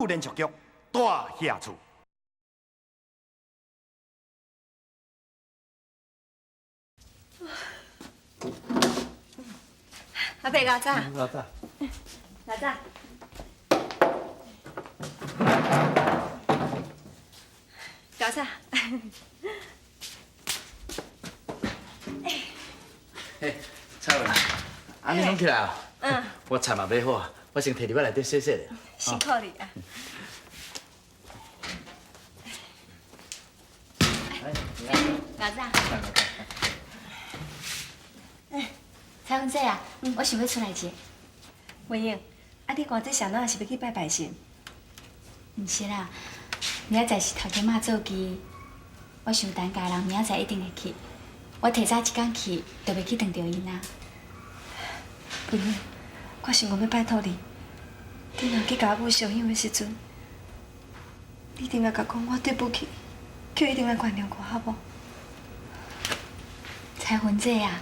连续剧《大侠厝》。阿伯老早。老早。老早。老早。嘿，彩云，啊你拢起来啊？嗯。我菜嘛买好啊，我先提入来内底洗洗咧。辛苦你啊。老早。彩云姐啊，我想欲出来一下。文英，啊你看这啥仔是欲去拜拜神？毋是啦，明仔载是头家妈做忌，我想陈家人明仔载一定会去。我提早一工去，就袂去撞著𪜶啊。文英，我想讲欲拜托你，你若去共阿母烧香的时阵，你一定爱共讲我对不起，叫伊一定爱原谅我，好无？彩云姐啊，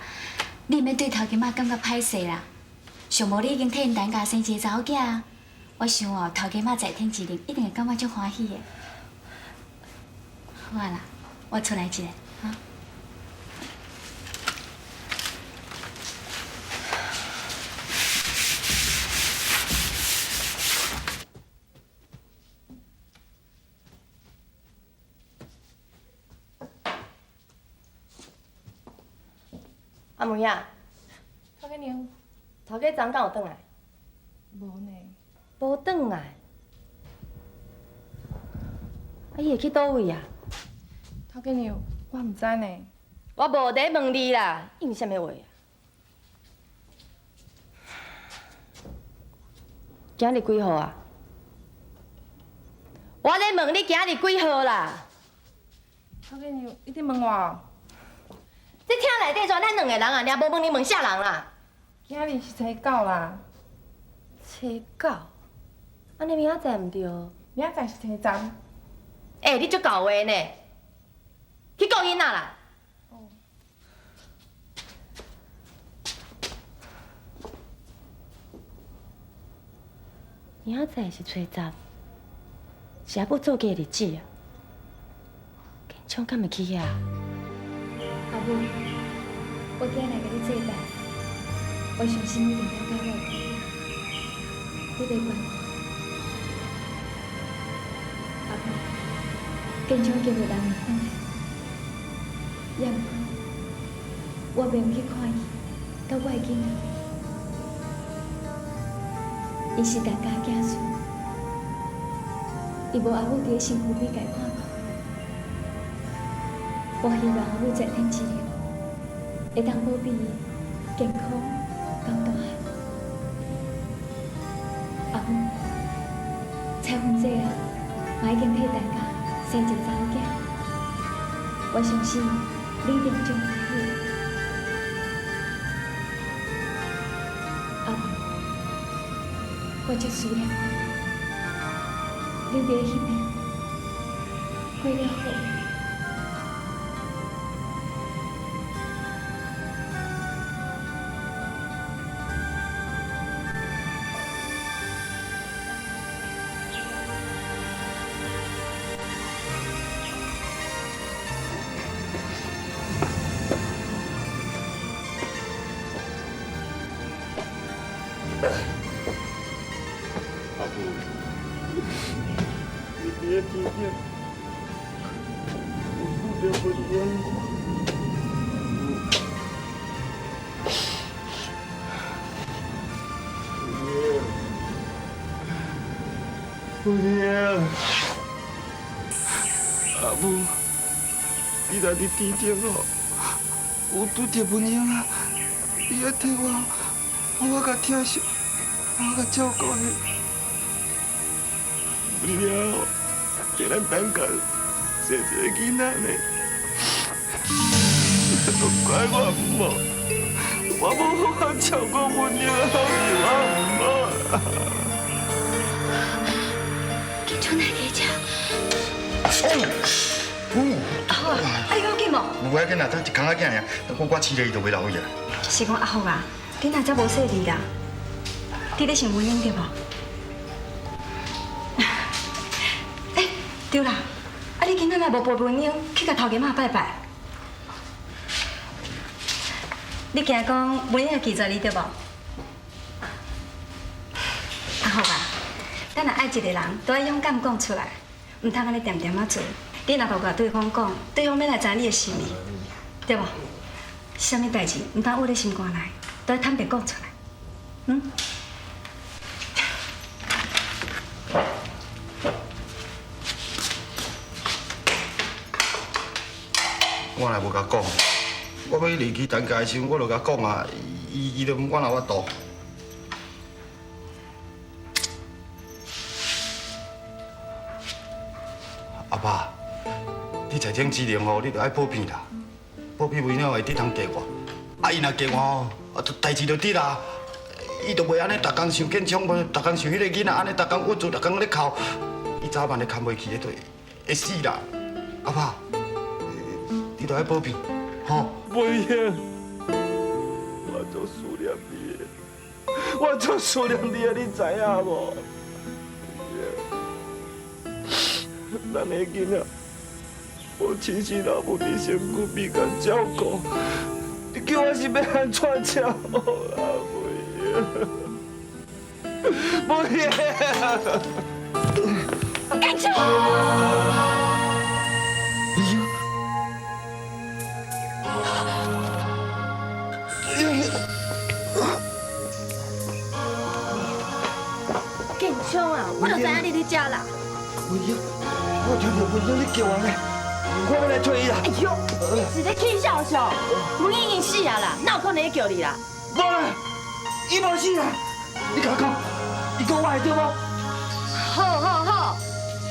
你毋免对头家妈感觉歹势啦。上无你已经替𪜶陈家生一个查某囝啊，我想哦，头家妈在天之灵一定会感觉足欢喜的。好啊啦，我出来一下，哈。阿梅啊，头家娘，头家昨昏敢有转来？无呢。无转来。啊，伊会去佗位啊？头家娘，我毋知呢。我无伫问你啦，应啥物话啊？今日几号啊？我咧问你今日几号啦？头家娘，你伫问我？这厅内底跩咱两个人啊，尔无问你问啥人啦？今日是初九啦。初九？按呢明仔载毋对？明仔载是初十。欸，你足厚话呢，去顾囡仔啦。哦。明仔载是初十，是阿母做忌的日子啊。建昌敢会去遐？阿母，我今日来共你祭拜，我相信你一定了解我的苦你袂怪我。阿母，建昌已经袂人会转来，也毋过我袂用去看伊，佮我的囡仔，伊是陈家子孙，伊无阿母伫咧身躯边共伊看顾，我希望阿母在天之灵会当保庇伊健康到大汉。阿母，彩云姐啊，嘛已经替陈家生一个查某囝，我相信你一定会足欢喜。阿母，我足思念你，你伫彼边过了好无？阿母，你伫咧天顶，有拄著文英无？文英，阿母，你若伫天顶哦，有拄著文英啊，你爱替我，予我共疼惜，我共照顾伊。文英哦，替咱陈家生一个囡仔呢，都怪我毋好，我无好好照顾文英，是我毋好。建昌来家遮。哦，阿福啊，啊你讲紧无？无要紧啦，等一空仔囝尔，我饲咧伊就袂留去啊。是讲阿福啊，你哪遮无细腻啦？你咧想文英对无？對啦，啊你今仔若無陪文英去共頭家媽拜拜，你驚講文英會拒絕你對無？阿福啊，咱若愛一個人，都愛勇敢講出來，毋通按呢恬恬仔做。你若無共對方講，對方欲來知你的心意，對無？啥物代誌毋通捂佇心肝內，都愛坦白講出來，嗯？我若無共講，我欲離去陳家的時陣，我就共講啊，伊伊都我哪有法度。阿爸，你在天之靈吼，你著愛保庇啦，保庇文了會得通嫁我。啊，伊若嫁我吼，啊，代誌就得啦。伊就袂按呢，逐工想建昌，無逐工想彼個囡仔，按呢逐工鬱卒，逐工咧哭，伊早晚會堪袂起的，就會死啦。阿爸，你著愛保庇，吼。文英，我足思念你的，我足思念你的，你知影無？咱的囡仔，無親生老母佇身軀邊共照顧，你叫我是欲按怎才好啦？文英，文英，建昌，建昌啊，我就知影你佇遮啦。文英，我聽著文英咧叫人咧，我欲來揣伊啦。哎喲，你是咧起笑笑？文英已經死啊啦，哪有可能會叫你啦？無啦，伊無死啦！你共我講，伊講我的對無？好好好，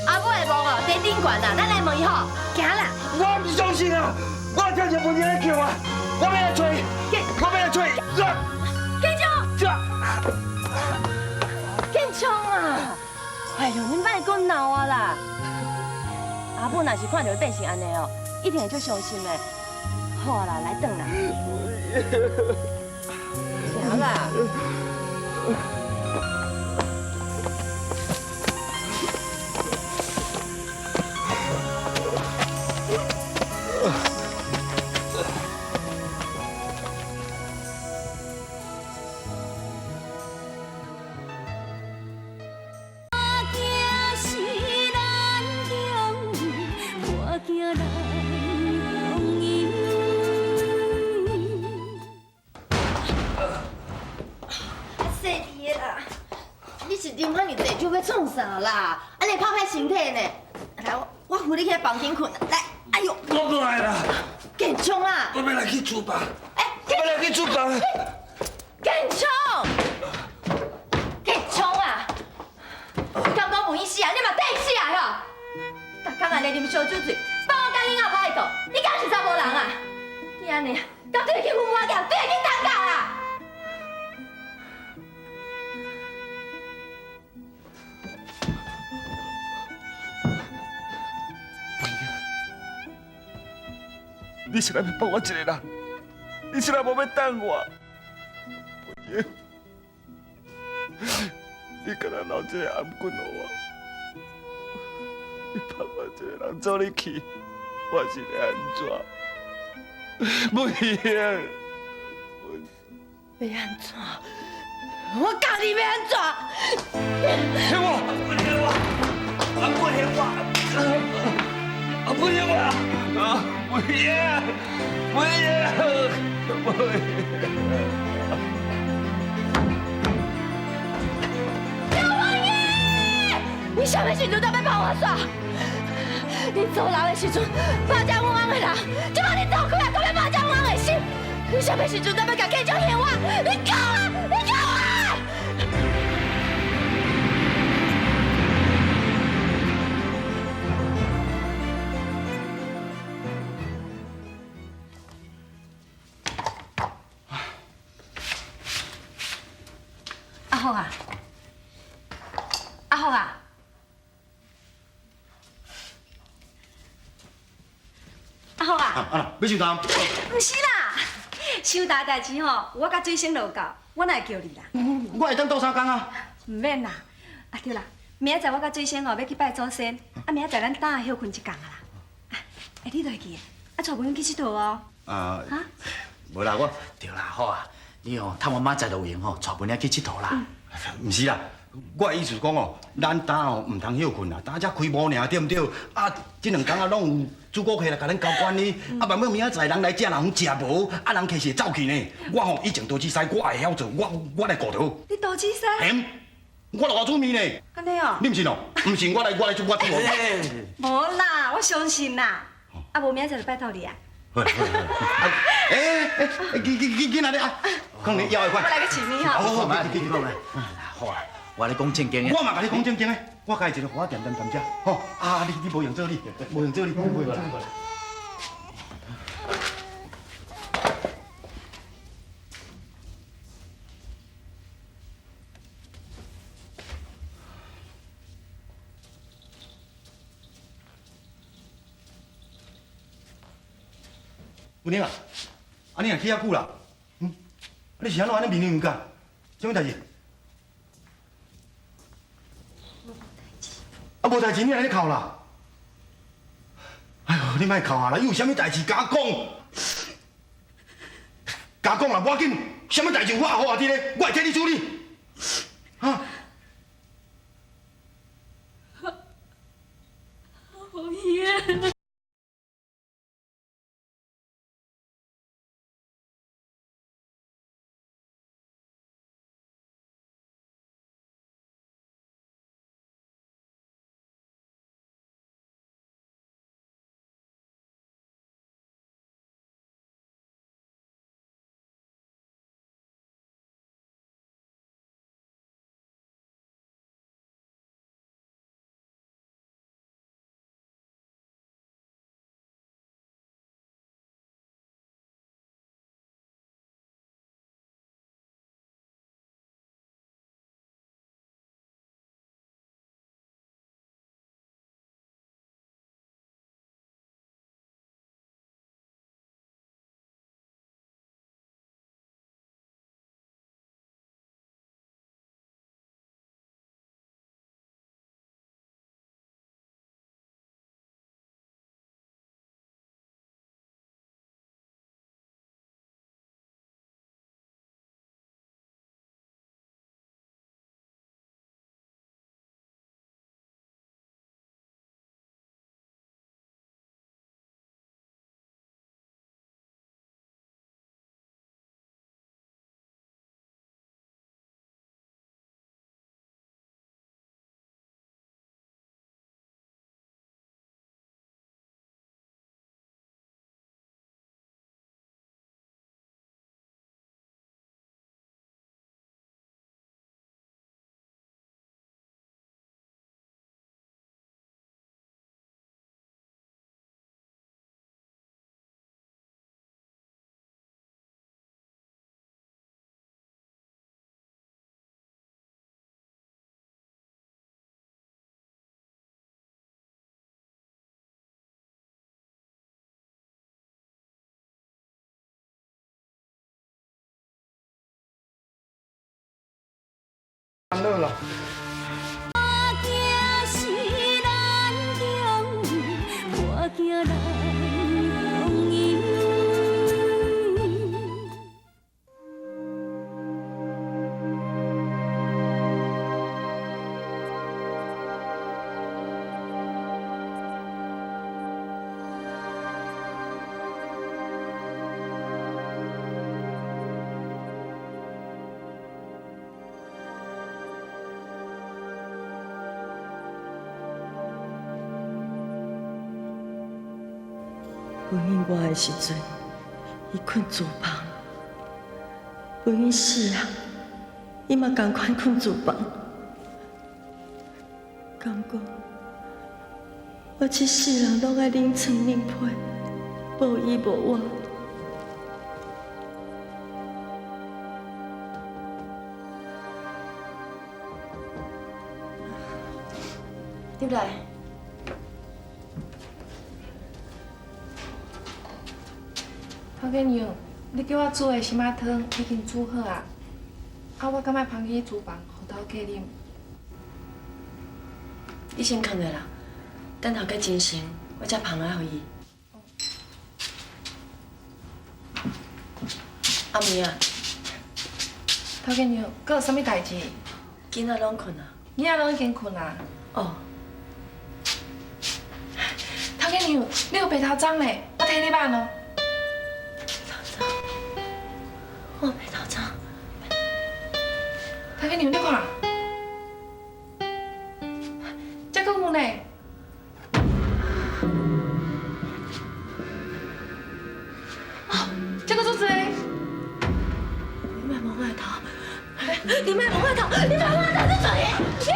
阿母的墓哦，佇頂懸啦，咱來問伊吼，行啦。我毋相信啊！我聽著文英咧叫我，我欲來揣伊，我欲來揣伊。建昌，建昌啊！哎呦，你莫閣鬧啊啦！阿母若是看著伊變成按呢哦，一定會足傷心的。好啊啦，來轉啦。行啦。你是啉遐爾濟酒欲創啥啦？按呢拍歹身體呢。來，我扶你去房間睏。來，哎喲，我無愛啦。建昌啊！我欲來去廚房。欸，我欲來去廚房。建昌，建昌啊！敢講無意思啊？你嘛得死啊吼！逐工按呢啉燒酒醉，放我佮囡仔歹度，你敢是查某人啊？你按呢，敢對得起阮母仔，對得起陳家啦？你是來欲放我一個人？你是來無欲等我？文英，你敢若留這个頷頸予我？你放我一個人做你去，我是欲按怎？文英，欲按怎？我教你欲按怎？还我！还我！頷頸還我！頷頸還我！啊！文英，文英，文英。刘文英，你啥物时阵才欲放我煞？你做人的时阵霸占阮翁的人，这摆你走开啊，阁欲霸占阮翁的心。你啥物时阵才欲共建昌还我？你讲啊！你讲啊！阿福啊，阿福啊，阿福啊！啊，欲收担？毋是啦，收担代誌吼，我佮水星落到，我哪會叫你啦？我會當鬥相共啊。毋免啦，啊對啦，明仔载我佮水仙哦，欲去拜祖先，啊，明仔载咱早歇睏一工啊啦。哎，你就会记，啊，𤆬文英去𨑨迌哦。啊，無啦，我對啦，好啊，你哦，趁我明仔載就有閒吼，𤆬文英去𨑨迌啦。毋是啦，我的意思講哦，咱今哦毋通歇睏啦，今才開幕爾對毋對？啊，這兩工啊攏有主顧客來共咱交關呢，啊，萬要明仔載人來食，若講食無，啊，人客是會走去呢。我吼以前刀子師，我會曉做，我來顧就好。你刀子師？嘿，我來煮麵呢。按呢哦。你毋信哦？毋信我來，我來煮，我煮。無啦，我相信啦。啊，無明仔載就拜託你啊。好啦好啦好啦。欸欸，緊緊緊緊來啊！可能枵會快。我來去飼麵吼。好好，去去去。好啊，我來講正經的。我嘛共你講正經的，我家己一个芋仔恬恬恬食，吼啊！你無閒做你，無閒做你，無閒做你。文英啊，啊你若去遐久啦？嗯，啊你是按怎按呢面面唔甲？啥物代誌？啊，無代誌你按呢哭啦？哎喲，你莫哭啊啦！有啥物代誌共我講，共我講啦，無要緊，啥物代誌我好好佇咧，我會替你處理。啊？無閒。好啦。文英我的时阵，伊睏厨房；文英死啊，伊嘛仝款睏厨房。敢讲，我這世人攏愛冷床冷被，無伊無我。入來。頭家娘，你叫我煮的參仔湯已經煮好啊，啊，我敢愛捧去廚房，予頭家啉。你先囥下啦，等头家精神，我才捧来予伊。阿梅啊，头家娘，阁有啥物代志？囡仔拢睏啊？囡仔拢已经睏啊。哦。头家娘，你有白头鬃呢，我替你挽哦。头鬃，我白头鬃。头家娘，你看，这阁有呢。哦，这阁足济。你莫摸我的头！你莫摸我的头！你莫摸我的头！你出去！你出去！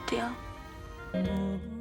对。